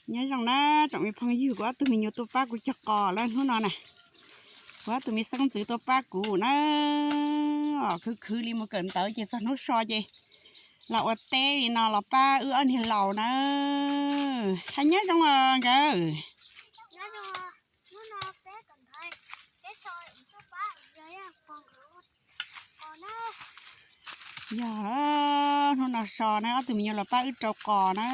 Nyob zoo na tsoom me phooj ywg, kuv ob tug me nyuam tuaj pab kuv cog qos lawm hnub no na. Kuv ob tug me xeeb ntxwv tuaj pab kuv na. Khwv khwv li mus kawm ntawv ces txog hnub so ces los ua teb li no los pab wb ob niag laus na. Hais nyob zoo os nkawd. Yog hnub no so na ob tug me nyuam los pab wb rau qos na.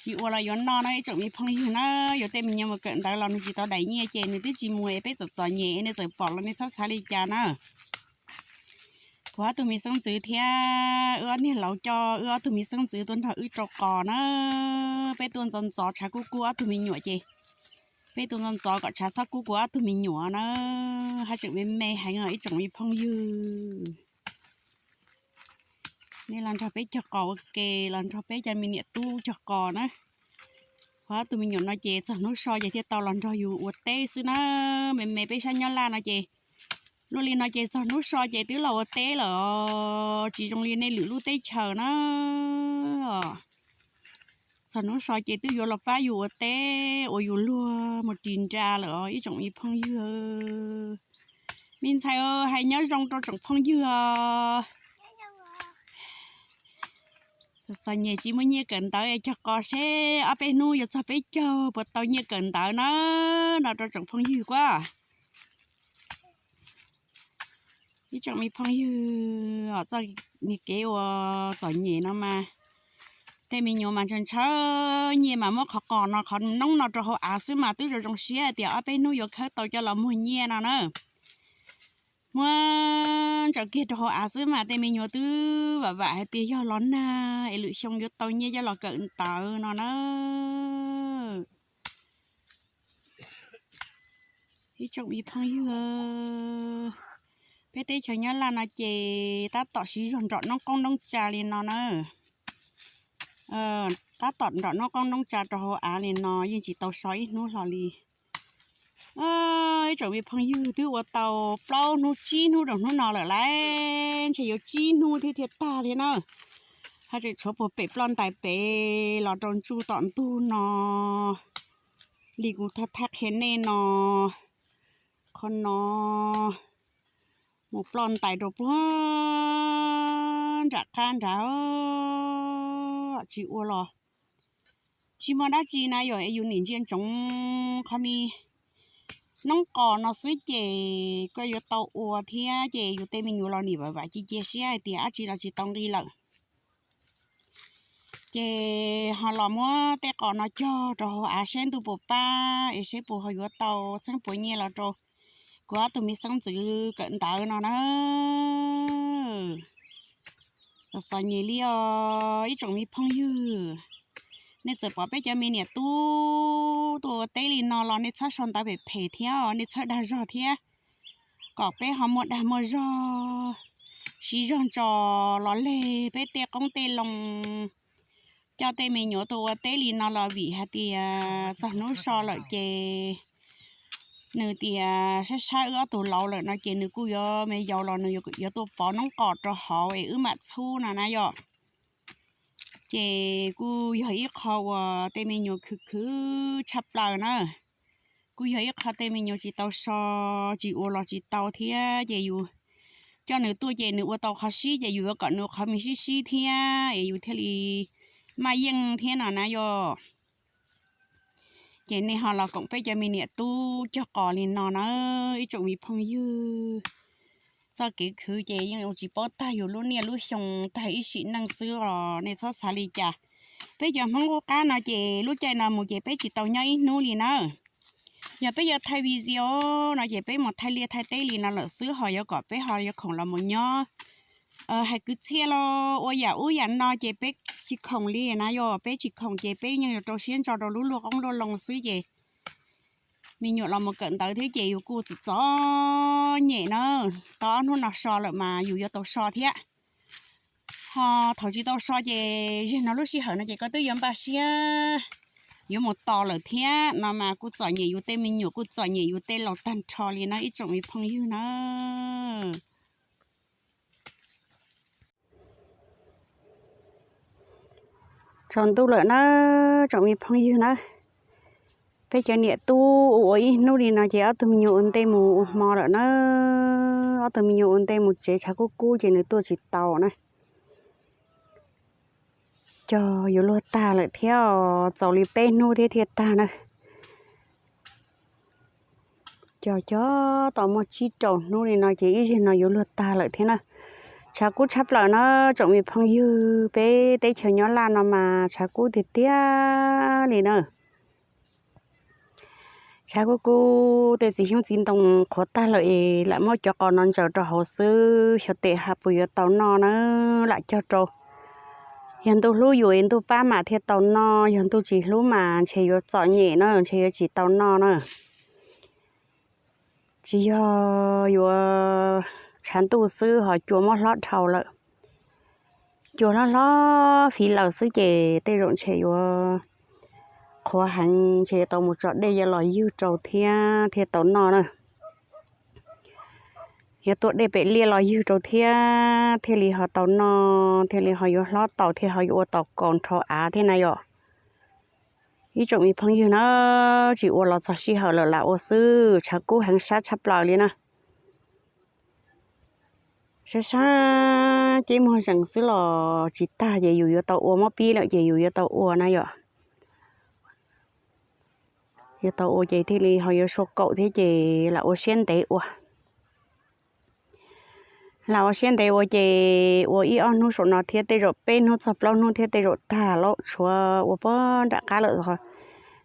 Tsis ua los yuav noj na ib tsoom me phooj ywg na. Yuav tej me nyuam mus kawm ntawv los nws tsis tau daim nyiaj ces nws twb tsis mus es peb txom txom nyem nej txawm pom los nej txhob xav li cas na. Kuv ob tug me xeeb ntxwv thiab wb ob niag laus coj wb ob tug me xeeb ntxwv tuaj nrog wb rau qos na. Peb tuaj ntxov ntxov tshav kub kub ob tug me nyuam ces peb tuaj ntxov ntxov kom tshav txhob kub kuv ob tug me nyuam na. Haj tseem me me heev os ib tsoom me phooj ywg. Nej los nrog peb cog qos ua ke, los nrog peb cov me niam tub cog qos na. Kuv ob tug me nyuam no ces txog hnub so ces thiaj tau los nrog yus ua teb xwb na. Me me peb sab nyob laj no ces luaj li no ces txog hnub so ces twb los ua teb lawm os, tsis zoo li nej lwm lub teb chaws na. Txog hnub so ces twb yuav los pab yus ua teb ua yus luag mus ris nra lawm os ib tsoom me phooj ywg. Me ntxhais hais nyob zoo rau tsoom phooj ywg os. Txom nyem tsis muaj nyiaj kawm ntawv, cog qos seb ob peb hnub yuav txog peb caug puas tau nyiaj kawm ntawv na, no rau tsoom phooj ywg kuab. Ib tsoom me phooj ywg, txoj kev ua txom nyem no mas tej me nyuam mas ntshaw ntshaw nyiaj mas muab qhov qos no qhov noob no rau hauv av xwb mas twb zoo zoo siab tias ob peb hnub yuav khawb tau coj los muag nyiaj no na. Muab ntsaws kiag rau hauv av xwb mas tej me nyuam twb vam vam hais tias yog los nag es lwm xyoo yuav tau nyiaj coj los kawm ntawv no na. Ib tsoom me phooj ywg, peb teb chaws Nyab Laj no ces tab tom siv zog nrom noob qoob noob tsa li no na. Tab tom nrom noob qoob noob tsa rau hauv av li no yeej tsis tau so ib hnub hlo li. Ib tsoom me phooj ywg, twb ua tau plaub hnub tsib hnub rau hnub no lawm lauj, ntshe yuav tsib hnub thiab thiaj tag thiab na. Haj tseem tshuav puag pem ploj ntais pem los rau ntsuj tom ntug no li kuv thaj thaj qhia nej no. Qhov no mus ploj ntais rau puag nram qab nrad, tsis ua los tsis muaj dab tsi na yom, es yus nim ntsia ntsoov qhov me noob qos no xwb ces koj yuav tau ua thiab ces yus tej me nyuam los nim vam vam cia cia siab hais tias dab tsi los tsis tau nqi lawm. Ces ho los muab tej qos no cog rau hauv av seb ntuj puas pab es seb puas ho yuav tau txheeb puas nyiaj los rau kuv ob tug me xeeb ntxwv kawm ntawv no na. Txom txom nyem li os ib tsoom me phooj ywg. Nej txawm pom peb cov me niam tub tuaj ua teb li no los nej txhob sau ntawv phem phem thiab os, nej txhawb dag zog thiab, kom peb ho muaj dag muaj zog, siv zog ntso los leg peb tej qoob tej loo, coj tej me nyuam tuaj ua teb li no los vim hais tias txog hnub so lawm ces nws tias saib saib wb ob tug laus lawm no ces nws kuj yuav me yaus los nws yuav tuaj pov noob qos rau hauv es wb mam txhub no na yom. Ces kuj yog ib qho uas tej me nyuam khwv khwv tshaj plaws na. Kuj yog ib qho tej me nyuam tsis tau so, tsis ua los tsis tau thiab ces yus coj nws tuaj ces nws ua tau qhov sib ces yus yuav kom nws ua qhov me sib sib thiab es yus thiaj li maj yeej thiab no na yom. Ces nej ho los koom peb cov me niam tub cog qos li no na ib tsoom me phooj ywg. Txoj kev khwv ces yeej tsis paub tag yus lub niaj lub xyoo, tag ib sim neej xwb os, nej txhob xav li cas. Peb cov Hmoob qub qab no ces lub caij no mus ces peb tsis tau nyob ib hnub li na. Yog peb yuav thaij video no ces peb mus thaij liaj thaij teb li no lawm xwb, ho yuav kom peb ho yuav khoom los mus nyob hais kwv txhiaj los ua yam ub yam no ces peb tsis khoom li na yom. Peb tsis khoom ces peb yeej yuav rau siab ntso rau lub luaj qoob luaj loo xwb ces me nyuam los mus kawm ntawv thiab ces yus kuj txom txom nyem na. Tau ob hnub no so lawm mas yus yuav tau so thiab. Ho thaum tsis tau so ces zeg no lub sij hawm no ces koj twb yuav npaj siab yuav mus tos lawm thiab no mas kuj txom nyem yus tej me nyuam, kuj txom nyem yus tej laus tag nrho li na ib tsoom me phooj ywg na. Tsaus ntuj lawm na, tsoom me phooj ywg na. Peb cov niam tub ua ib hnub li no ces ob tug me nyuam ua ntej mus ua hmo lawm na. Ob tug me nyuam ua ntej mus tsev, tshav kub kub ces nws tuaj tsis tau na. Cog yuav luag tag lawm thiab os, txaus li peb hnub thiab thiaj tag na. Cog cog tau muaj tsib rau hnub li no ces ib zaug no yuav luag tag lawm thiab na. Tshav kub tshaj plaws na, tsoom me phooj ywg, peb teb chaws Nyab Laj no mas tshav kub tiag tiag li na. Tshav kub kub tej txiv xyoob txiv ntoo qhuav tag lawm es lam muab cov qos no ntsaws rau hauv xwb, xyov tes ha puas yuav tau noj na, lam cog rau. Yog ntuj hlub yus es ntuj pab mam thiaj tau noj, yog ntuj tsis hlub mas ntshe yuav txom nyem na, ntshe yuav tsis tau noj na. Tsis yog yuav tshav ntuj xwb ho cua muab hlob dhau lawm. Cua hlob hlob fiv laws xwb ces tej zaum ntshe yuav qhuav heev, ntshe yuav tau mus tso dej los ywg rau thiab thiaj tau noj na. Yuav tua dej pem liaj los ywg rau thiab thiaj li ho tau noj, thiaj li ho yuav hlob tau thiaj ho yuav ua tau kaus nrhau av thiab na yom. Ib tsoom me phooj ywg na, tsis ua los txog sij hawm lawm lam ua xwb, tshav kub heev sab tshaj plaws li na. Sab sab ceb muag zees xwb los tsis tag ces yus yuav tau ua, mob pib lawm ces yus yuav tau ua na yom. Yuav tau ua ces thiaj li ho yuav sua kaum thiab ces lam ua siab ntev ua. Lam ua siab ntev ua ces ua ib ob hnub saum no thiab tej zaum peb hnub txog plaub hnub thiab tej zaum tag lauj, tshuav ua puag nram qab lawm.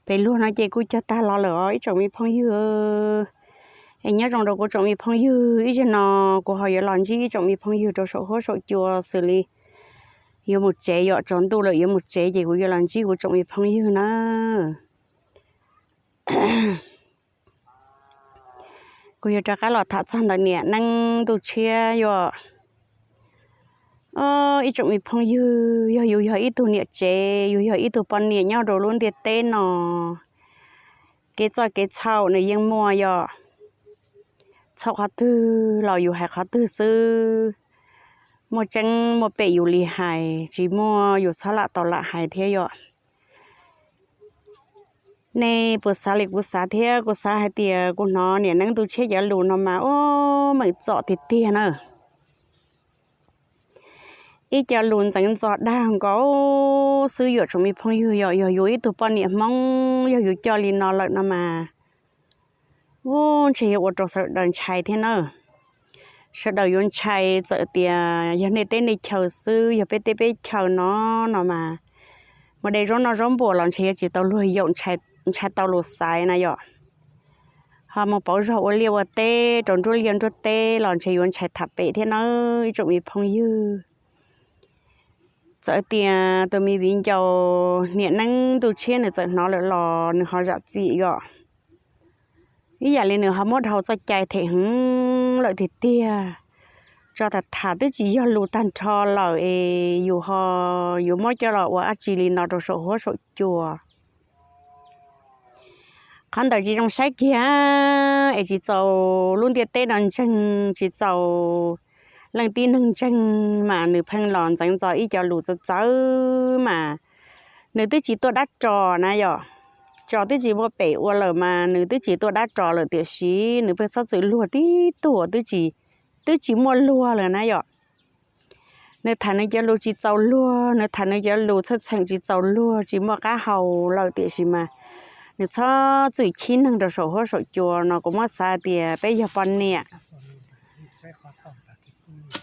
Pem luag no ces kuj cog tag los lawm os ib tsoom me phooj ywg. Es nyob zoo rau kuv tsoom me phooj ywg, ib zaug no kuv ho yuav los ntsib ib tsoom me phooj ywg rau saum huab saum cua xws li yuav mus tsev yom, tsaus ntuj lawm yuav mus tsev ces kuv yuav los ntsib kuv tsoom me phooj ywg na. Kuv yuav rov qab los tham txog ntawm niam neeb ntuj tshiab yom. Ib tsoom me phooj ywg, yog yus yog ib tug niam tsev, yus yog ib tug poj niam nyob rau lub ntiaj teb no, kev txoj kev txhaum nws yeej muaj yom. Txhaum qhov twg los yus hais qhov twg xwb. Muaj tseeb muaj pem yus li hais, tsis muaj yus txhob lam tau lam hais thiab yom. Nej puas xav li kuv xav thiab? Kuv xav hais tias kuv hnov niam neeb ntuj tshiab cov lus no mas ua meem txom tiag tiag na. Ib co lus ntxeev ntxo dag nkaus xwb yom tsoom me phooj ywg, yog yus ib tug poj niam Hmoob yog yus coj li no lawm no mas ua ntshe yuav ua rau sawv daws ntshai thiab na. Sawv daws yuav ntshai txawm tias yog nej teb nej chaw xwb, yog peb teb peb chaw no no mas mus de zaub noj zaub npuas los ntshe yuav tsis tau luag yaum, ntshai tau lus xaiv na yom. Ho mus pauv zog ua liaj ua teb rau nruab liaj nruab teb los ntshe yuav ntshai tham pem thiab nawb ib tsoom me phooj ywg. Txawm tias tus me viv ncaus niam neeb ntuj tshiab nws txawm hnov lawm los nws ho zam txim yom. Ib yam li nws ho muab dhau txoj cai them heev lawm tiag tiag. Tso tham tham twb tsis yog lus tag nrho lawm es yus ho yuav muab coj los ua dab tsi li no rau saum huab saum cua. Qhov ntawd tsis zoo saib kiag, es tsis txaus lub ntiaj teb no ntseeg, tsis txaus leej tib neeg ntseeg, mas nws pheej los ntxeev ntxo ib co lus txawv txawv mas nws twb tsis tuaj dab tsi na yom. Tso twb tsis muaj pem ua lawm mas nws twb tsis tuaj dab tsi lawm tiam sis nws pheej txhob txwm luag tib tug twb tsis muaj luag lawm na yom. Nws tham nws cov lus tsis txaus luag, nws tham nws cov lus txhawj txheem tsis txaus luag, tsis muaj qab hau lawm tiam sis mas nws txhob txwm chib neeg rau saum huab saum cua no. Kuv muab xav tias peb yog poj niam,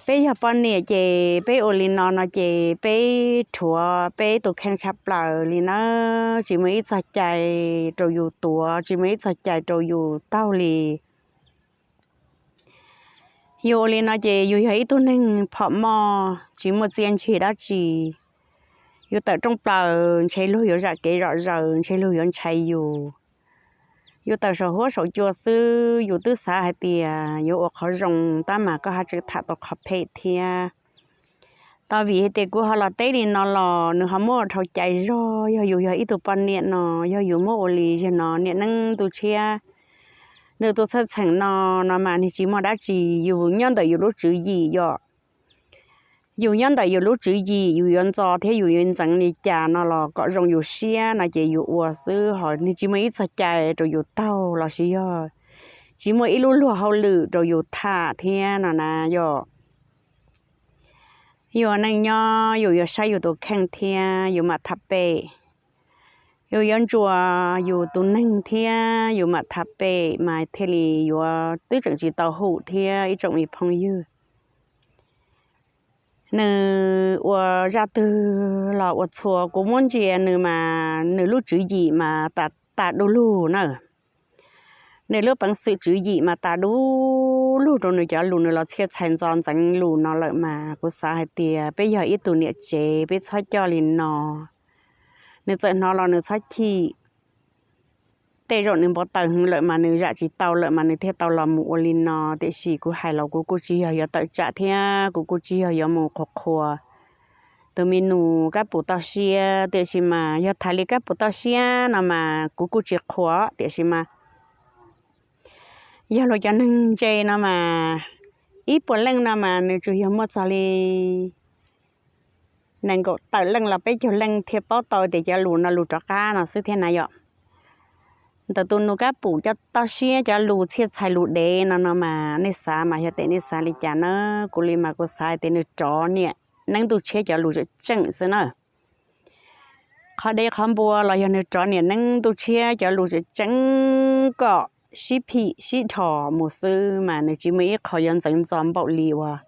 peb yog poj niam ces peb ua li no no ces peb rhuav peb tus kheej tshaj plaws li na. Tsis muaj ib txoj cai rau yus tuav, tsis muaj ib txoj cai rau yus taug li. Yus ua li no ces yus yog ib tug neeg phom moj tsis muaj txiaj ntsig dab tsi. Yus tawm rooj plaws ntshe luag yuav zam kev zom zaws, ntshe luag yuav ntshai yus. Yus tawm saum huab saum cua xwb yus twb xav hais tias yuav ua qhov zoo tab mas koj ho tseem tham tau qhov phem thiab. Tab vim hais tias kuv ho los teb li no los nws ho muab ua dhau cai zog, yog yus yog ib tug poj niam no, yog yus muab ua li zaum no niam neeb ntuj tshiab nws tus txhawj txheem no, no mas nws tsis muaj dab tsi, yus nyob ntawm yus lub tswv yim yom. yus nyob ntawm yus lub tswv yim yus yuav ntxo thiab yus yuav ntxeev li cas no los kom zoo yus siab no ces yus ua xwb, ho nws tsis muaj ib txog cai rau yus taug los sis yog tsis muaj ib lub luag hauj lwm rau yus tham thiab no na yom. Yus ua neej nyob yus yuav saib yus tus kheej thiab yus mam tham pem. Yus yuav ntsuas yus tus neeg thiab yus mam tham pem mas thiaj li yuav twb tseem tsis tau hum thiab ib tsoom me phooj ywg. Nws ua zaj twg los ua txhua, kuv muab ntsia nws mas nws lub tswv yim mas tas tas du lug na. Nws lub peev xwm tswv yim mas tas du lug rau nws cov lus, nws los txhiaj txhais ntxo ntxeev lus no lawm mas kuv xav hais tias peb yog ib tug niam tsev peb txhob coj li no. Nws txawm hnov los nws txhob chim. Tej zaum nws npau taws heev lawm mas nws zam tsis tau lawm mas nws thiaj tau los mus ua li no, tiam sis kuv hais los kuv kuj tsis yog yuav tawm tsam thiab kuv kuj tsis yog yuav mus qhuas qhuas tus me nus kab pum toj siab, tiam sis mas yog tham li kab pum toj siab no mas kuv kuj tsis qhuas, tiam sis mas yog luag cov neeg ntse no mas ib puas leej no mas nws tsuas yog muaj txog li nees nkaum tawm leej los peb caug leej thiaj paub tau tias cov lus no lus rov qab no xwb thiab na yom. Ntawm tus nus kab pum cov toj siab cov lus txhiaj txhais lus dev no no mas nej xav mas yog tias nej xav li cas na, kuv li mas kuv xav hais tias nws rov niam neeb ntuj tshiab cov lus tseem tseem xwb na. Qhov dev qhov npua los yog nws rov niam neeb ntuj tshiab cov lus tseem tseem kom sib phim sib dhos mus xwb mas nws tsis muaj ib qho yuav ntxeev ntxo npaum li uas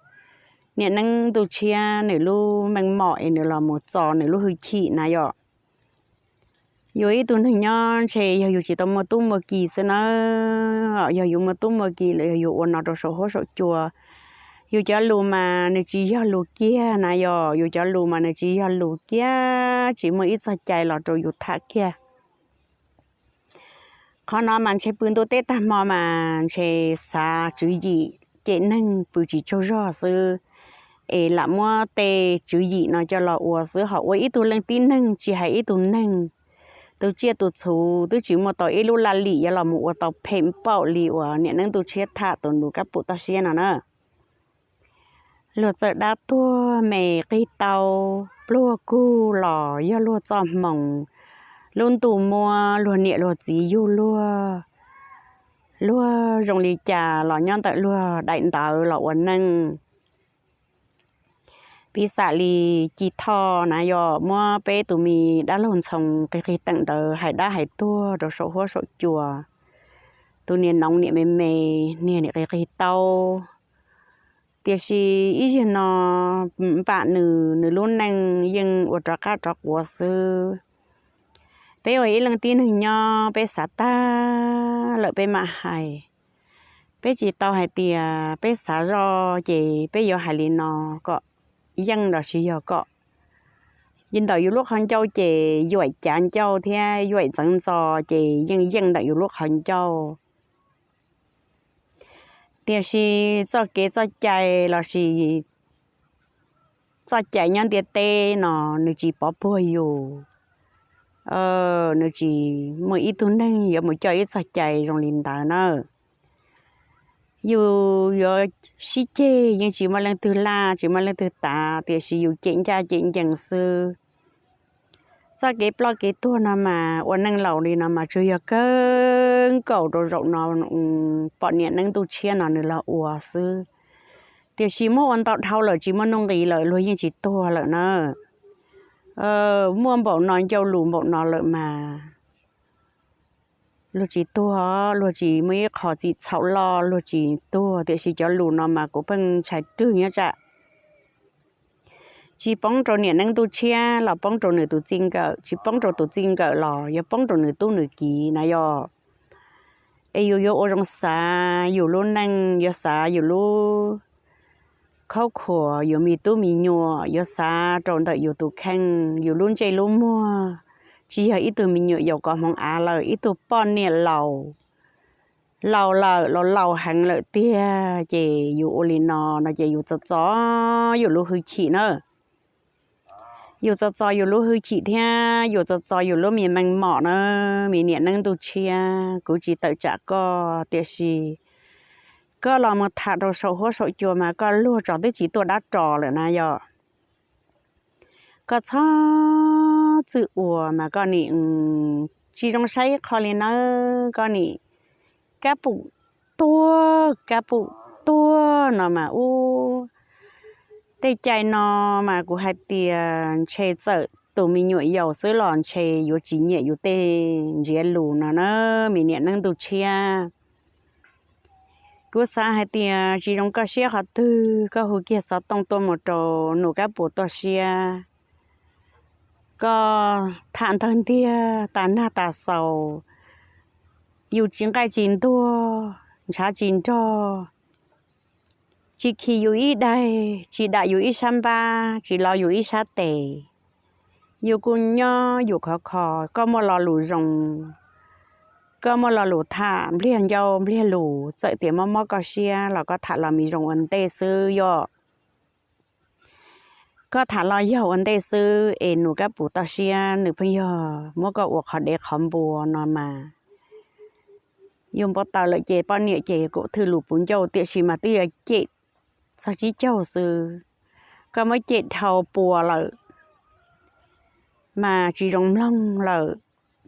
niam neeb ntuj tshiab nws lub meej mom es nws los mus txo nws lub hwj chim na yom. Yus ib tug neeg nyob ntshe yog yus tsis tau muaj tub muaj ki xwb nawb, yog yus muaj tub muaj ki lawm yog yus ua no rau saum huab saum cua, yus cov lus mas nws tsis yog lus kiag na yom, yus cov lus mas nws tsis yog lus kiag, tsis muaj ib txog cai los rau yus tham kiag. Qhov no mas ntshe pw ntuj teb tag hmo mas ntshe xav tswv yim cem neeg pw tsis tsaug zog xwb, es lam muab tej tswv yim no coj los ua xwb, ho ua ib tug leej tib neeg tsis hais ib tug neeg tus tsiaj tus txhu twb tsis muaj tau ib lub laj lim yuav los mus ua tau phem npaum li uas niam neeb ntuj tshiab tham tus nus kab pum toj siab no na. Luag txawj dab tuag me qig tau, pluag kug los yog luag txoj hmoo, lub ntuj muab luag niam luag txiv yug luag, luag zoo li cas los nyob ntawm luag daim ntawv los ua neej. Piv xam li Ci Thoj na yog muab peb tus me dab laug Ntxhoo qig qig teem ntawd hais dab hais tuag rau saum huab saum cua. Tus niag noov niam me me, niag niam qig qig tau. Tiam sis ib zaug no npam nws, nws lub neej yeej ua rov qab rov quav xwb. Peb ua ib leej tib neeg nyob peb xav tag lawm peb mam hais. Peb tsis tau hais tias peb xav zoj ces peb yuav hais li no kom yeej los sis yog kom ntawm yus lub qhov ncauj ces yuam cav ncauj thiab yuam ntxeev ntxo ces yeej yeej ntawm yus lub qhov ncauj. Tiam sis txoj kev txoj cai los sis txoj cai nyob ntiaj teb no nws tsis pov puag yus, nws tsis muaj ib tug neeg yuav mus coj ib txoj cai zoo li ntawd na. Yus yuav sib ceg yeej tsis muaj leej twg laj tsis muaj leej twg tav, tiam sis yus cem ncaj cem ncees xwb. Txoj kev ploj kev tuag no mas ua neej laus li no mas tsuas yog kawg nkaus rau zaum no pom niam neeb ntuj tshiab no nws los ua xwb. Tiam sis muab ua ntau dhau lawm tsis muaj nuj nqis lawm luag yeej tsis tuag lawm na. Muaj npaum no ncauj lus npaum no lawm mas luag tsis tuag, luag tsis muaj ib qho txim txhaum loj luag tsis tuag, tiam sis cov lus no mas kuv pheej ntshai rwg nyob tsam tsis poob rau niam neeb ntuj tshiab los poob rau nws tus txij nkawm, tsis poob rau tus txij nkawm los yuav poob rau nws tub nws kiv na yom. Es yus yuav ua zoo xav yus lub neej, yuav xav yus lub khaub khuam, yus me tub me nyuam, yuav xav rau ntawm yus tus kheej, yus lub ntsej lub muag. Tsis yog ib tug me nyuam yaus kov hmoov av lawm, ib tug poj niam laus, laus lawm, laus laus heev lawm tiag, ces yus ua li no no ces yus txo txo yus lub hwj chim na. Yus txo txo yus lub hwj chim thiab yus txo txo yus lub me meej mom na. Me niam neeb ntuj tshiab, kuv tsis tawm tsam koj, tiam sis koj los mus tham rau saum huab saum cua mas koj luag tso twb tsis tuaj dab ros lawm na yom. Koj txhob txwm ua mas koj nim tsis zoo saib ib qho li nawb, koj nim kab pum tuag kab pum tuag no mas ub. Tej cai no mas kuv hais tias ntshe txawm tus me nyuam yaus xwb los ntshe yuav tsis nyiam yus tej ntsiav lus no na, me niam neeb ntuj tshiab. Kuv xav hais tias tsis zoo koj siab qhov twg koj hu kiag xov tooj tuaj mus rau Nus Kab Pus toj siab. Koj tham ntawg ntiag tas nag tas xaus, yus tsis nqaij tsis ntuag, ntshav tsis nrog, tsis khi yus ib daig, tsis dam yus ib sab npab, tsis lo yus ib sab tes. Yus kuj nyob yus khov kho, koj muaj lo lus zoo, koj muaj lo lus tham npliag ncauj npliag lus, txawm tias mob mob koj siab los koj tham los me zoo ua ntej xwb yom. Koj tham los yog ua ntej xwb es Nus Kab Pus toj siab nws pheej yog muab koj ua qhov dev qhov npua no mas. Yus npau taws lawm ces poj niam ces kuj thwj lus puv ncauj tiam sis mas twb yuav cem txog tsib caug xwb. Koj muab cem dhau puas lawm mas tsis zoo mloog lawm.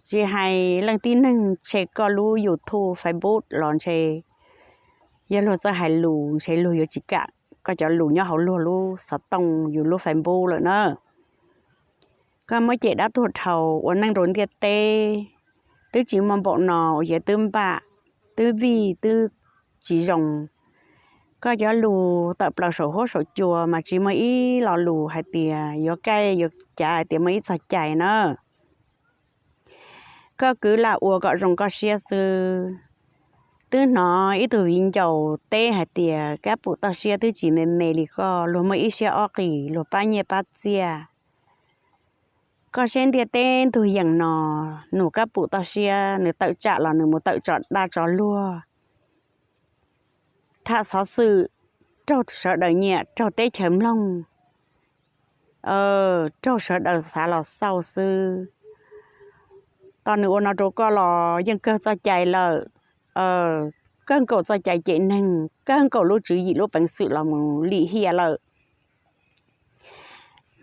Tsis hais leej tib neeg ntshe koj lub YouTube, Facebook los ntshe yog luag txawj hais lus ntshe luag yuav tsis kam koj cov lus nyob hauv luag lub xov tooj yus lub Facebook lawm na. Koj muab cem dab tuag dhau ua neej rau ntiaj teb, twb tsis muaj npaum no uas yog twb npam, twb vij, twb tsis zoo. Koj cov lus tawm plaws saum huab saum cua mas tsis muaj ib lo lus hais tias yuav kaij yuav cav hais tias muaj ib txoj cai na. Koj kwv lam ua kom zoo koj siab xwb. Twb hnov ib tug viv ncaus teb hais tias Kab Pus toj siab twb tsis me me li koj, luag muaj ib siab ob qis, luag pab nyiaj pab txiaj. Koj saib ntiaj teb ntug yees no, Nus Kab Pus toj siab nws tawm tsam los nws mus tawm tso dab tso luag, tham xov xwm, raug sawv daws nyiam, raug teb chaws mloog, raug sawv daws xav los xauj xwb. Tos nws ua no rau koj los yeej kawg txoj cai lawm, kawg nkaus txoj cai cem neeg, kawg nkaus lub tswv yim lub peev xwm los mus lim hiam lawm.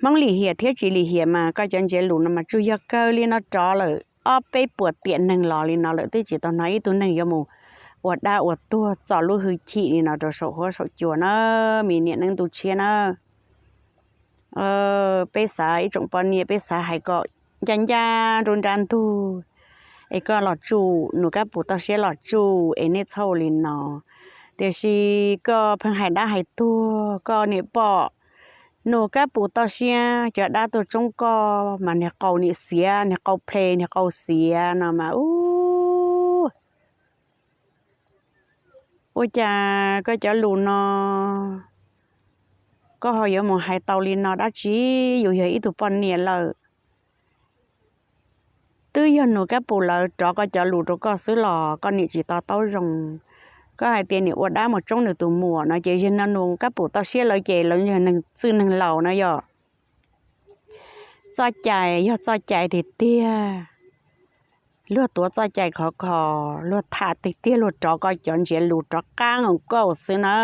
Hmoob lim hiam thiab tsis lim hiam mas koj cov ntsiav lus no mas tsuas yog kawg li no rov lawm ob peb puas tiam neeg los li no lawm twb tsis tau hnov ib tug neeg yuav mus ua dab ua tuag txo lub hwj chim li no rau saum huab saum cua na, me niam neeb ntuj tshiab na. Peb xav ib tsoom poj niam peb xav hais kom ncaj ncaj nruab nrab ntug es koj los tsuj, Nus Kab Pus toj siab los tsuj es nej txhob ua li no. Tiam sis koj pheej hais dab hais tuag, koj niam pom Nus Kab Pus toj siab cov dab tuaj tsoob koj mas niag qau niam xiav, niag qau ple niag qau xiav no mas ub. Ua cas koj cov lus no koj ho yuav mus hais tau li no dab tsi? Yus yog ib tug poj niam lawm, twb yog Nus Kab Pus lawv rov koj cov lus rau koj xwb los koj niam tsis to taub zoo. Koj hais tias niam ua dab mus tsoob nws tus muam no ces yog no Nus Kab Pus toj siab lawv ces lawv yog neeg txwj neeg laus no yog. Txoj cai yog txoj cai tiag tiag, luag tuav txoj cai khov kho, luag tham tiag tiag luag rov koj cov ntsiav lus rov qab nkaus xwb na.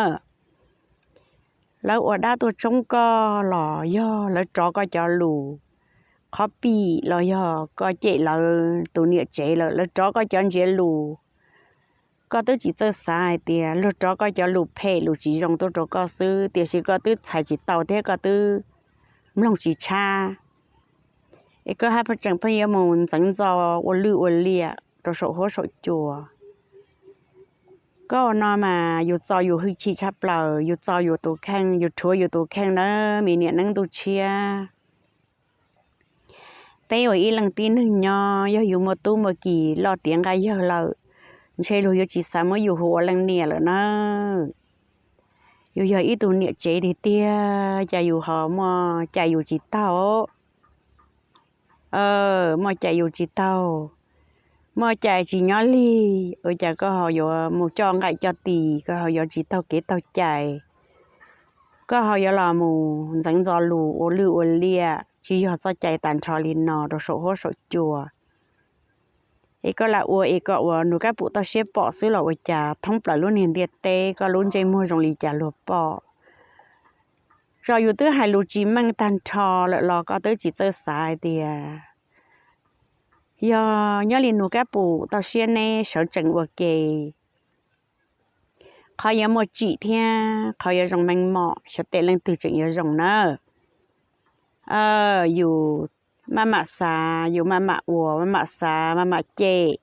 Lawv ua dab tuaj tsoob koj los yog lawv rov koj cov lus, qhov pim los yog koj cem lawv tus niam tsev lawm lawv rov koj cov ntsiav lus. Koj twb tsis txawj xav hais tias luag rov koj cov lus phem lus tsis zoo tuaj rau koj xwb tiam sis koj twb txhais tsis tau thiab koj twb mloog tsis tshab. Es koj haj tseem pheej yuav mus ntxeev ntxo ua lwj ua liam rau saum huab saum cua. Koj ua no mas yus txo yus hwj chim tshaj plaws, yus txo yus tus kheej, yus rhuav yus tus kheej nawb me niam neeb ntuj tshiab. Peb ua ib leej tib neeg nyob yog yus muaj tub muaj ki loj tiav nqaij yawg lawm, ntshe luag yuav tsis xav muab yus hu ua leej niam lawm na. Yus yog ib tug niam tsev tiag tiag cas yus ho muaj cai yus tsis taug, muaj cai yus tsis taug, muaj cai tsis nyob lig ua cas koj ho yuav mus coj nqaij coj tis, koj ho yuav tsis taug kev taug cai, koj ho yuav los mus ntxeev ntxo lus ua lwj ua liam tsis yog txoj cai tag nrho li no rau saum huab saum cua. Es koj lam ua es kom ua Nus Kab Pum toj siab pom xwb los ua cas thoob plaws lub niag ntiaj teb koj lub ntsej muag zoo li cas luag pom. Txawm yus twb hais lus tsis meej tag nrho lawm los koj twb tsis txawj xav hais tias yog nyob li nus kab pum toj siab neb sawv tsees ua ke, qhov yuav muaj tsim thiab qhov yuav zoo meej mom xyov tej leej twg tseem yuav zoo nawb. Yus maj mam xav, yus maj mam ua, maj mam xav, maj mam cem.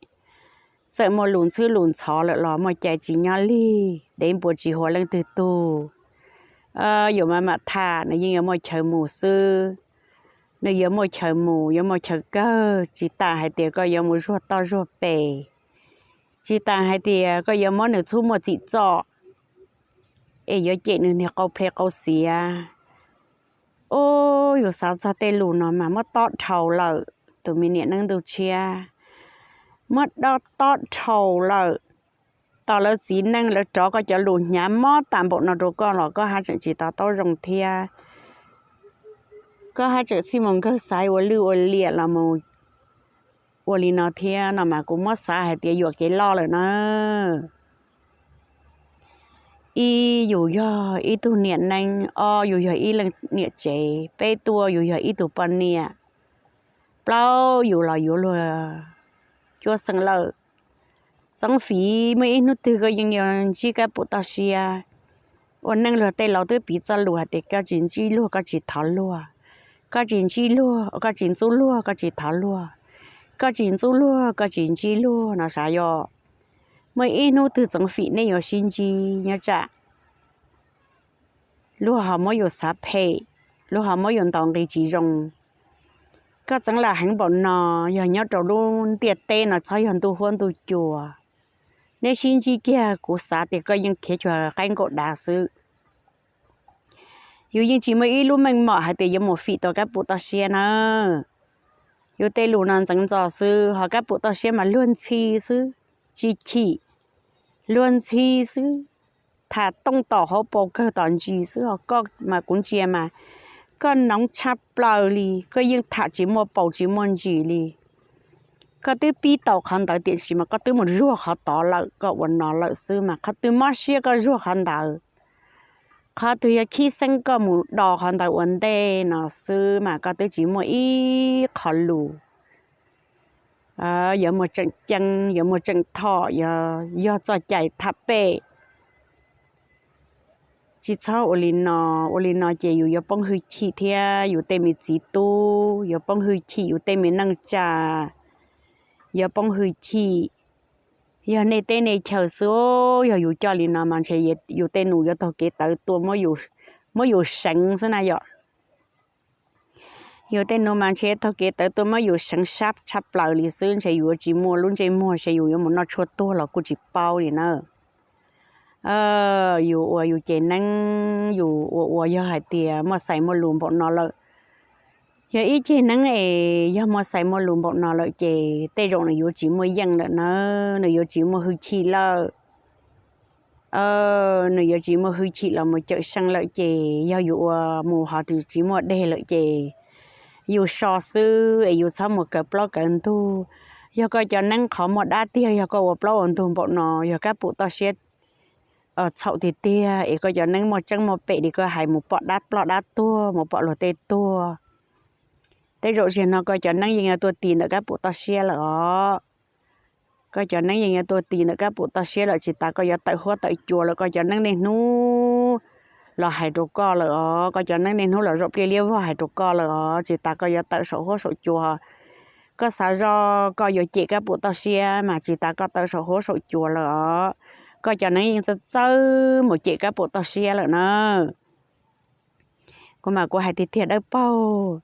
Txawm muaj lus ntxhwb lus ntxhov lawm los muaj cai tsis nyob lig, dev npua tsis huas leej twg tug. Yus maj mam tham nws yeej yuav muaj chaw mus xwb. Nws yuav muaj chaw mus, yuav muaj chaw kawg, tsis tas hais tias koj yuav mus zuag toj zuag pes, tsis tas hais tias koj yuav muab nws txhub muaj txim txom es yuav cem nws niag qau ple qau xiav. Ub, yus xav txog tej lus no mas muab tob dhau lawm, tus me niam neeb ntuj tshiab, muab tob dhau lawm. Tos lawv txiv neej lawv rov koj cov lus hnyav mob tas npaum no rau koj los koj haj tseem tsis to taub zoo thiab. Koj haj tseem xij mus nkawg xaiv ua lwj ua liam los mus ua li no thiab no mas kuv muab xav hais tias yuam kev loj lawm na. Ib, yus yog ib tug niam neeb. Ob, yus yog ib leej niam tsev. Peb, tuaj, yus yog ib tug poj niam. Plaub, yus los yuav luag cuab xeem lawm. Txoov fim, muaj ib hnub twg koj yeej yuav ntsib kab pum toj siab. Ua neej luag tej laus twb piv txoj lus hais tias koj tsis ntsib luag koj tsis thov luag, koj tsis ntsib luag, koj tsis ntxub luag koj tsis thov luag, koj tsis ntxub luag koj tsis ntsib luag no sav yom. Muaj ib hnub twg txoov fim nej yuav sib ntsib nyob tsam luag ho muab yus xav phem, luag ho muab yus ntaus nqi tsis zoo. Koj txeev lam heev npaum no, yog nyob rau lub ntiaj teb no txhob yog ntuj huab ntuj cua, neb sib ntsib kiag kuv xav tias koj yeej khiav cuag qaib nkaum dav xwb. Yus yeej tsis muaj ib lub meej mom hais tias yuav mus fim tau kab pum toj siab na. Yus tej lus no ntxeev ntxo xwb, ho kab pum toj siab mas luag ntxhi xwb, tsis chim, luag ntxhi xwb. Tham tooj tom hauv paus kawg tom ntsis xwb, ho koj mas kuv ntsia mas koj noov tshaj plaws li, koj yeej tham tsis muaj paus tsis muaj ntsis li. Koj twb pib tau qhov ntawd tiam sis mas koj twb mus zuag qhov tod lawm, koj ua no lawm xwb mas qhov twg mob siab koj zuag qhov ntawd. Qhov twg yog khib xeeb koj mus do qhov ntawd ua ntej no xwb mas koj twb tsis muaj ib qho lus yuav muaj tseem ceeb, yuav muaj tseem thom, yog txoj cai tham pem. Tsis txhob ua li no, ua li no ces yus yuav poob hwj chim thiab yus tej me txiv tub, yuav poob hwj chim yus tej me neej tsa, yuav poob hwj chim. Yog nej teb nej chaw xwb, yog yus coj li no mas ntshe yus tej nus yuav taug kev tawv tuaj muab yus seev xwb na yom. Yus tej nus mas ntshe taug kev tawv tuaj muab yus seev sab tshaj plaws li xwb, ntshe yus yuav tsis muaj lub ntsej muag, ntshe yus yuav mus noj tshuaj tuag los kuj tsis paub li na. Yus ua yus ceg neeb, yus ua ua yog hais tias muaj xais muaj lus npaum no lawm. Yog ib ceg neeb es yog muaj xais muaj lus npaum no lawm ces tej zaum nws yuav tsis muaj yeej lawm na, nws yuav tsis muaj hwj chim lawm. Nws yuav tsis muaj hwj chim los mus cawm seej lawm ces yog yus ua mus ho tsis muaj deg lawm ces yus so xwb es yus txhob mus kaw plaub kaw ntug. Yog koj cov neeb qhov muaj dab tiag, yog koj ua plaub ua ntug npaum no, yog kab pum toj siab txhaum tiag tiag es koj cov neeb muaj tseeb muaj pem li koj hais, mus pom dab ploj dab tuag, mus pom luag tej tuag, tej zaum ziag no koj cov neeb yeej yuav tuaj tis ntawm kab pum toj siab lawm os. Koj cov neeb yeej yuav tuaj tis ntawm kab pum toj siab lawm, tsis tas koj yuav tawm huab tawm cua lawm. Koj cov neeb niaj hnub los hais rau koj lawm os, koj cov neeb niaj hnub los zaum pliaj liab vog hais rau koj lawm os, tsis tas koj yuav tawm saum huab saum cua. Koj xav zoj koj yuav cem kab pum toj siab mas tsis tas koj tawm saum huab saum cua lawm os. Koj cov neeb yeej txawj txawj mus cem kab pum toj siab lawm na. Kuv mas kuv hais tiag tiag dawb paug,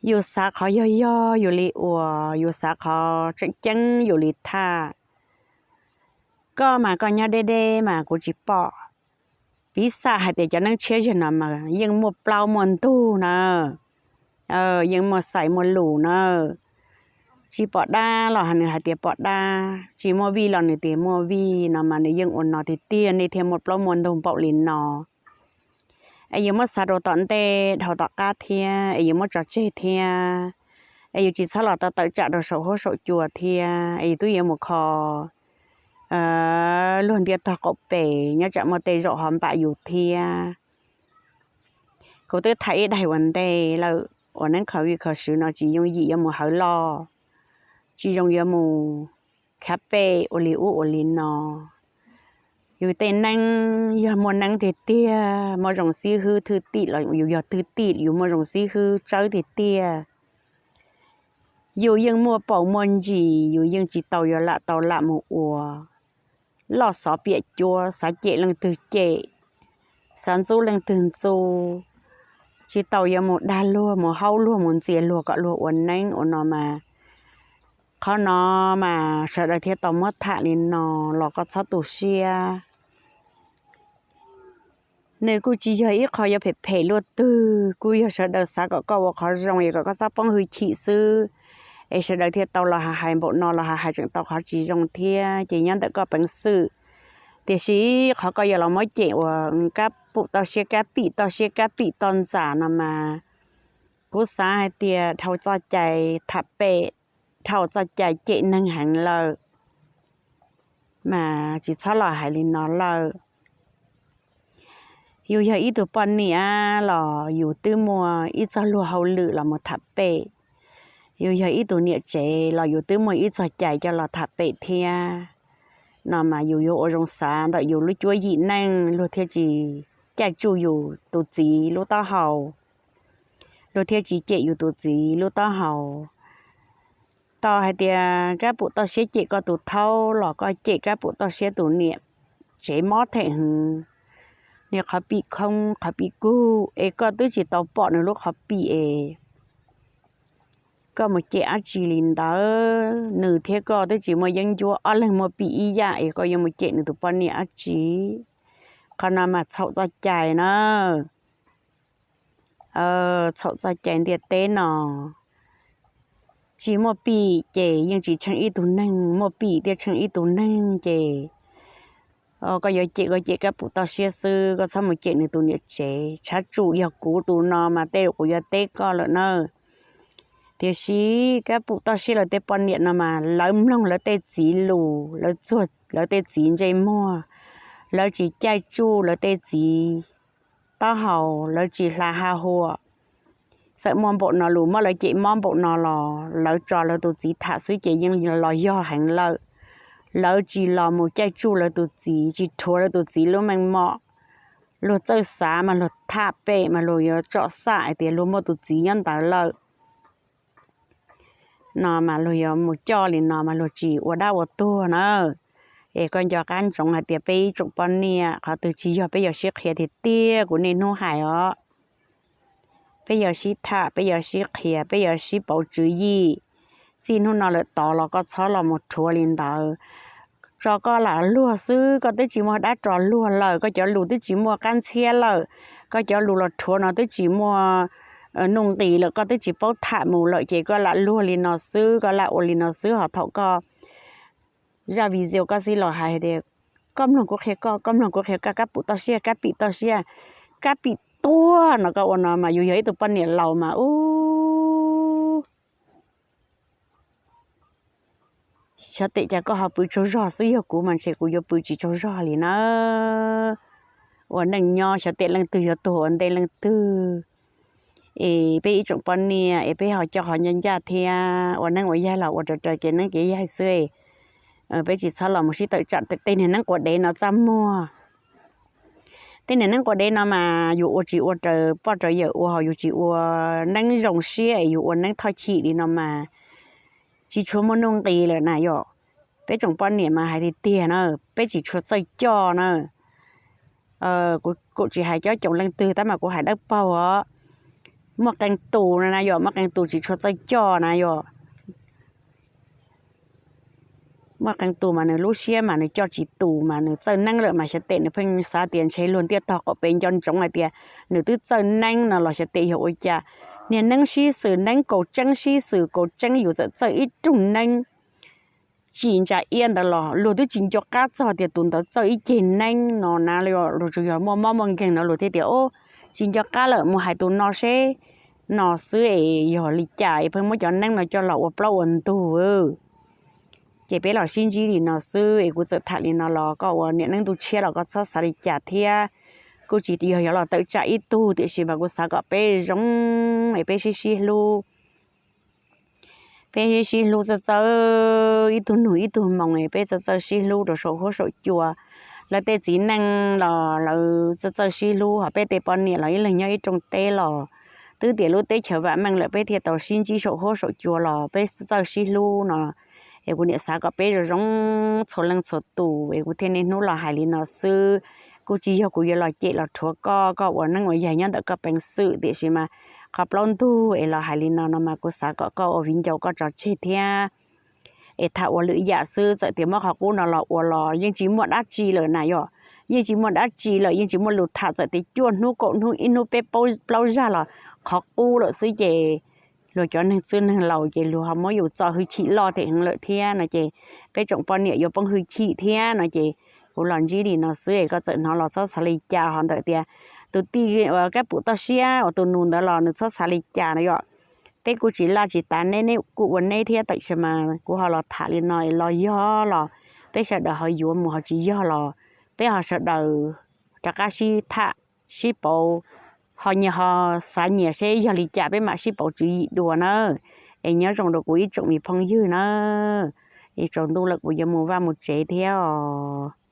yus xav qhov yog yog yus li ua, yus xav qhov tseem ceeb yus li tham. Koj mas koj nyob deb deb mas kuv tsis pom. Piv xam hais tias cov neeb tshiab ziag no mas yeej muaj plaub muaj ntug na, yeej muaj xais muaj lus na. Tsis pom dab los nws hais tias pom dab, tsis muaj vij los nws tias muaj vij no mas nws yeej ua no tiag tiag nej thiaj muaj plaub muaj ntug npaum li no. Es yus muab xav rau tom ntej dhau tom qab thiab es yus muab tso tseg thiab, es yus tsis txhob los tau tawm tsam rau saum huab saum cua thiab es yus twb yuav mus kho luag ntiaj tog qaum pem nyob tsam muaj tej zaum ho npam yus thiab. Kuv twb tham ib daim ua ntej lawm uas neeb khaus vij khaus swv no tsis yooj yim yuav mus hawv loj, tsis zoo yuav mus khav pem ua li ub ua li no. Yus tej neeb yog muaj neeb tiag tiag, muaj zoo xib hwb thwj tim los yus yog thwj tim, yus muaj zoo xib hwb tsawb tiag tiag. Yus yeej muaj paus muaj ntsis, yus yeej tsis tau yuav lam tau lam mus ua loj xov piam cuab, xav cem leej twg cem, xav ntxub leej twg ntxub, tsis tau yuav mus dag luag, mus haub luag, mus ntxias luag kom luag ua neeb ua no mas. Qhov no mas sawv daws thiaj tau muab tham li no los koj txhob tu siab. Nws kuj tsis yog ib qho yuav phem phem luaj twg, kuj yog sawv daws xav kom koj ua qhov zoo es kom koj txhob poob hwj chim xwb. Es sawv daws thiaj tau los hais hais npaum no, los hais hais tseem tau qhov tsis zoo thiab ces nyob ntawm koj peev xwm. Tiam sis qhov koj yuav los muab cem uas kab pum toj siab, kab pim toj siab, kab pim toj ntxas no mas, kuv xav hais tias dhau txoj cai tham pem, dhau txoj cai cem neeg heev lawm mas tsis txhob los hais li no lawm. Yus yog ib tug poj niam los yus twb muaj ib txoj luag hauj lwm los mus tham pem, yus yog ib tug niam tsev los yus twb muaj ib txoj cai coj los tham pem thiab. No mas yus yuav ua zoo xav ntawm yus lub cuab yim neej, luag thiaj tsis caij tsuj yus tus txiv lub taub hau, luag thiaj tsis cem yus tus txiv lub taub hau. Tau hais tias kab pum toj siab cem koj tus thaub los koj cem kab pum toj siab tus niam tsev mob them hwv, nws qhov pim khoob qhov pim kug es koj twb tsis tau pom nws lub qhov pim es koj mus cem dab tsi li ntawd? Nws thiab koj twb tsis muaj yeeb ncuab, ob leeg muaj pim ib yam es koj yuav mus cem nws tus poj niam dab tsi? Qhov no mas txhaum txoj cai na. Txhaum txoj cai ntiaj teb no. Tsis muaj pim ces yeej tsis tsheej ib tug neeg, muaj pim thiaj tsheej ib tug neeg ces koj yuav cem koj cem kab pum toj siab xwb, koj txhob mus cem nws tus niam tsev. Tshav tsuj yog kuv tus no mas tej kuv yuav teb koj lawm na. Tiam sis kab pum toj siab lawv tej poj niam no mas lawv mloog lawv tej txiv lus, lawv txuag lawv tej txiv ntsej muag, lawv tsis caij tsuj lawv tej txiv taub hau, lawv tsis hla ha hua. Txawm muaj npaum no lus muab lawv cem mob npaum no los lawv tso lawv tus txiv tham xwb ces yeej los yog heev lawm. Lawv tsis los mus caij tsuj lawv tus txiv, tsis rhuav lawv tus txiv lub meej mom. Luag txawj xav mas luag tham pem mas luag yuav tsom xam hais tias luag muaj tus txiv nyob ntawd lawm. No mas luag yuav mus coj li no mas luag tsis ua dab ua tuag na. Es koj nco qab ntsoov hais tias peb ib tsoom poj niam qhov twg tsis yog peb yuav sib qhia tiag tiag, kuv niaj hnub hais os. Peb yuav sib tham, peb yuav sib qhia, peb yuav sib pauv tswv yim. Txij hnub no lawm tod los koj txhob los mus rhuav li ntawd. Tso koj lam luag xwb, koj twb tsis muaj dab ros luag lawm, koj cov lus twb tsis muaj qab ntxhiab lawm, koj cov lus los rhuav no twb tsis muaj nuj nqis lawm, koj twb tsis paub tham mus lawm ces koj lam luag li no xwb, koj lam ua li no xwb. Ho thaum koj zaj video koj xib los hais tias koj mloog kuv qhia koj, koj mloog kuv qhia koj, kab pum toj siab, kab pim toj siab, kab pim tuag no koj ua no mas yus yog ib tug poj niam laus mas ub, xyov tes cas koj ho pw tsaug zog xwb, yog kuv mas ntshe kuv yuav pw tsis tsaug zog li na. Ua neej nyob xyov tes leej twg yuav tuag ua ntej leej twg. Es peb ib tsoom poj niam es peb ho coj qhov ncaj ncaj thiab, ua neeb ua yaig los ua raws raws kev neeb kev yaig xwb. Peb tsis txhob los mus sib tawm tsam tej niag neeb quav dev no txaj muag. Tej niag neeb quav dev no mas yus ua tsis ua raws poj raws yawm ua, ho yus tsis ua neeb zoo siab es yus ua neeb thoj chim li no mas tsis tshua muaj nuj nqis lawm na yom. Peb tsoom poj niam mas hais tiag tiag na, peb tsis tshua txawj coj na. Kuv tsis hais cov coom leej twg tab mas kuv hais dawb paug os. Muaj qee tus no na yom, muaj qee tus tsis tshua txawj coj na yom. Muaj qee tus mas nws lub siab mas nws coj tsis tus mas nws txawj neeb lawm mas xyov tes nws pheej xav tias ntshe luag ntiaj tog qaum pem nco ntsoov hais tias nws twb txawj neeb no los xyov tes yog ua cas. Niag neeb sib xws, neeb kaus tseeb sib xws kaus tseeb, yus txawm txawj ib rooj neeb tsis ntsa iab ntawd los luag twb tsis nco qab txog tias tus ntawd txawj ib ceg neeb no na. Luag tsuas yog muaj mob muaj nkeeg no luag thiaj tias, o, tsis nco qab lawm mus hais tus no seb no xwb es yog li cas es pheej muab cov neeb no coj los ua plaub ua ntug. Ces peb los sib ntsib li no xwb es kuv txawm tham li no los koj ua niam neeb ntuj tshiab los koj txhob xav li cas thiab. kuj tsis yog yuav los tawm tsam ib tug, tiam sis mas kuv xav kom peb zoo es peb sib sib hlub. Peb sib sib hlub txawj txawj ib tug nug ib tug moos, peb txawj txawj sib hlub rau saum huab saum cua. Lawv tej txiv neej los lawv txawj txawj sib hlub, ho peb tej poj niam los ib leeg nyob ib rooj teb los twb tias lub teb chaws vam meej lawm peb thiaj tau sib ntsib saum huab saum cua los peb txawj sib hlub no. Es kuv niam xav kom peb zoo zoo txhua leej txhua tus, es kuv thiaj niaj hnub los hais li no xwb. Kuj tsis yog kuv yuav los cem los rhuav koj, koj ua neej ua yaig nyob ntawm koj peev xwm, tiam sis mas qhov plaub ntug es los hais li no no mas kuv xav kom koj ua viv ncaus koj tso tseg thiab. Es tham ua lwm yam xwb, txawm tias muab qhov qub no los ua los yeej tsis muaj dab tsi lawm na yom. Yeej tsis muaj dab tsi lawm, yeej tsis muaj lus tham, txawm tias cuaj hnub kaum hnub ib hnub peb plaub zag los qhov qub lawm xwb ces luag cov neeg txwj neeg laus ces luag ho muab yus txo hwj chim loj thiab heev lawm thiab no ces peb tsoom poj niam yuav poob hwj chim thiab no ces kuv los ntsib li no xwb es koj txawm hnov los txhob xav li cas, ho ntawm tias tus tij uas kab pum toj siab uas tus nus ntawd los nws txhob xav li cas no yom. Peb kuj tsis laj tsis tav neb, neb kuj ua neb thiab, tiam sis mas kuv ho los tham li no es los yog los peb sawv daws ho yuav mus, ho tsis yog los peb ho sawv daws rov qab sib tham sib pauv, ho nyias ho xav nyias seb yog li cas peb mam sib pauv tswv yim dua na. Es nyob zoo rau kuv ib tsoom me phooj ywg na, es tsaus ntuj lawm kuv yuav mus vaj mus tsev thiab os.